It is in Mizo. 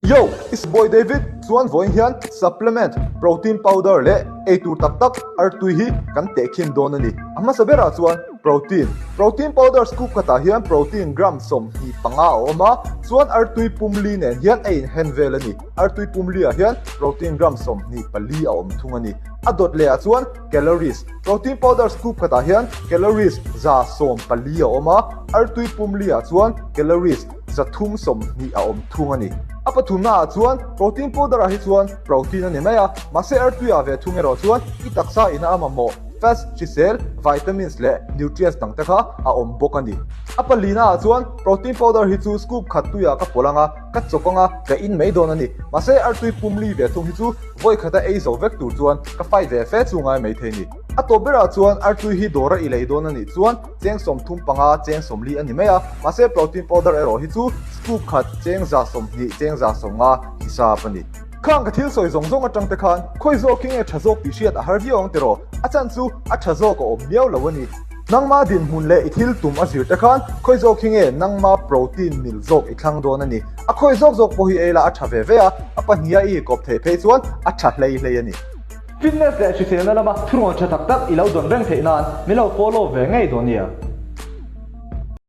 Yo, it's boy David, chuan vawiin hian supplement, protein powder leh eitur tak tak artui hi kan tehkhin dawn a ni. A hmasa berah chuan protein. Protein powder scoop khatah hian protein gram 25 a awm a, chuan artui pumli nen hian a inhen vel a ni. Artui pumli ah hian protein gram 24 a awm thung a ni. A dawt leh ah chuan calories. Protein powder scoop khatah hian calories 114 a awm a, artui pumli ah chuan calories 320 a awm thung a ni. A pathumna ah chuan protein powder ah hi chuan protein a ni mai a, mahse artui ah ve thung erawh chuan i taksa ina a mamawh fats, hrisel, vitamins leh nutrients dang te kha a awm bawk a ni. A palina ah chuan protein powder hi chu scoop khat tui ah ka pawlh ang a, ka chawk ang a, ka in mai dawn a ni. Mahse artui pumli ve thung hi chu vawi khata ei zo vek tur chuan ka fight ve fe chu ngai maithei a ni. A tawp berah chuan artui hi dawra i lei dawn a nih chuan cheng 35, cheng 40 a ni mai a, mahse protein powder erawh hi chu scoop khat cheng 120, cheng 150 hisap a ni. Khang ka thil sawi zawng zawng atang te khan khawi zawk hi nge tha zawk tih hriat a har viau ang tiraw? A chan chu a tha zawk a awm miau lo a ni. Nangma dinhmun leh i thil tum a zir te khan khawi zawk hi nge nangma protein mil zawk i thlang dawn a ni. A khawi zawk zawk pawh hi ei la a tha ve ve a, a pahniha i kawp theih phei chuan a tha hlei hlei a ni. Fitness leh hriselna lama thurawn tha tak tak i lo dawn reng theih nan min lo follow ve ngei dawn nia.